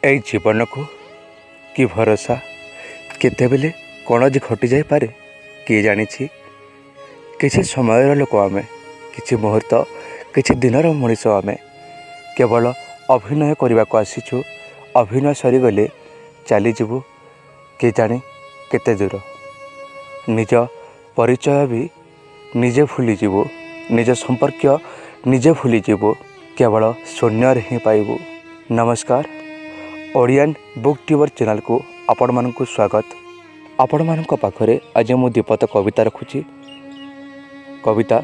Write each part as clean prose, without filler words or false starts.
ଏଇ ଜୀବନକୁ କି ଭରସା, କେତେବେଳେ କ'ଣ ଯେ ଘଟିଯାଇପାରେ କିଏ ଜାଣିଛି। କିଛି ସମୟର ଲୋକ ଆମେ, କିଛି ମୁହୂର୍ତ୍ତ, କିଛି ଦିନର ମଣିଷ ଆମେ। କେବଳ ଅଭିନୟ କରିବାକୁ ଆସିଛୁ, ଅଭିନୟ ସରିଗଲେ ଚାଲିଯିବୁ କେଜାଣି କେତେ ଦୂର। ନିଜ ପରିଚୟ ବି ନିଜେ ଭୁଲିଯିବୁ, ନିଜ ସମ୍ପର୍କୀୟ ନିଜେ ଭୁଲିଯିବୁ, କେବଳ ଶୂନ୍ୟରେ ହିଁ ପାଇବୁ। ନମସ୍କାର, ଓଡ଼ିଆନ୍ ବୁକ୍ ଟ୍ୟୁବର୍ ଚ୍ୟାନେଲ୍କୁ ଆପଣମାନଙ୍କୁ ସ୍ୱାଗତ। ଆପଣମାନଙ୍କ ପାଖରେ ଆଜି ମୁଁ ଦ୍ୱିପଦ କବିତା ରଖୁଛି। କବିତା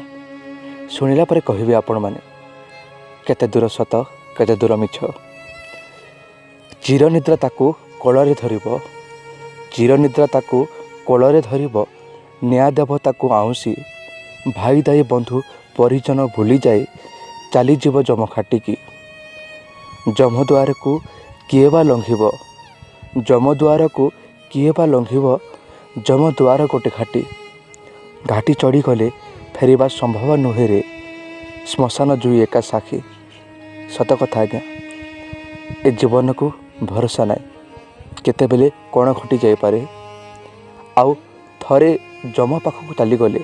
ଶୁଣିଲା ପରେ କହିବେ ଆପଣମାନେ କେତେ ଦୂର ସତ, କେତେ ଦୂର ମିଛ। ଚିରନିଦ୍ରା ତାକୁ କୋଳରେ ଧରିବ, ଚିରନିଦ୍ରା ତାକୁ କୋଳରେ ଧରିବ, ନିଆଁ ଦେବ ତାକୁ ଆଉଁସି। ଭାଇ ଦାଇ ବନ୍ଧୁ ପରିଜନ ଭୁଲିଯାଇ ଚାଲିଯିବ ଯମ ଖାଟିକି। ଯମ ଦୁଆରକୁ କିଏ ବା ଲଙ୍ଘିବ, ଯମ ଦୁଆରକୁ କିଏ ବା ଲଙ୍ଘିବ, ଯମ ଦୁଆର ଗୋଟେ ଘାଟି। ଘାଟି ଚଢ଼ିଗଲେ ଫେରିବା ସମ୍ଭବ ନୁହେଁରେ, ଶ୍ମଶାନ ଜୁଇ ଏକା ସାକ୍ଷୀ। ସତ କଥା ଆଜ୍ଞା, ଏ ଜୀବନକୁ ଭରସା ନାହିଁ, କେତେବେଳେ କ'ଣ ଘଟି ଯାଇପାରେ। ଆଉ ଥରେ ଯମ ପାଖକୁ ଚାଲିଗଲେ,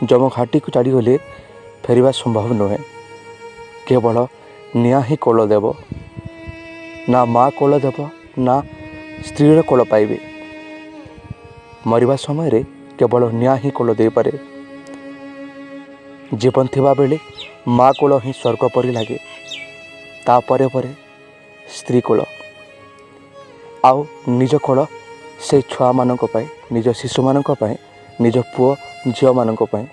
ଯମ ଘାଟିକୁ ଚାଲିଗଲେ ଫେରିବା ସମ୍ଭବ ନୁହେଁ। କେବଳ ନିଆଁ ହିଁ କୋଳ ଦେବ, ନା ମା କୋଳ ଦେବ, ନା ସ୍ତ୍ରୀର କୋଳ ପାଇବେ। ମରିବା ସମୟରେ କେବଳ ନିଆଁ ହିଁ କୋଳ ଦେଇପାରେ। ଜୀବନ ଥିବାବେଳେ ମା କୋଳ ହିଁ ସ୍ୱର୍ଗ ପରି ଲାଗେ, ତାପରେ ପରେ ସ୍ତ୍ରୀ କୋଳ, ଆଉ ନିଜ କୋଳ ସେଇ ଛୁଆମାନଙ୍କ ପାଇଁ, ନିଜ ଶିଶୁମାନଙ୍କ ପାଇଁ, ନିଜ ପୁଅ ଝିଅମାନଙ୍କ ପାଇଁ।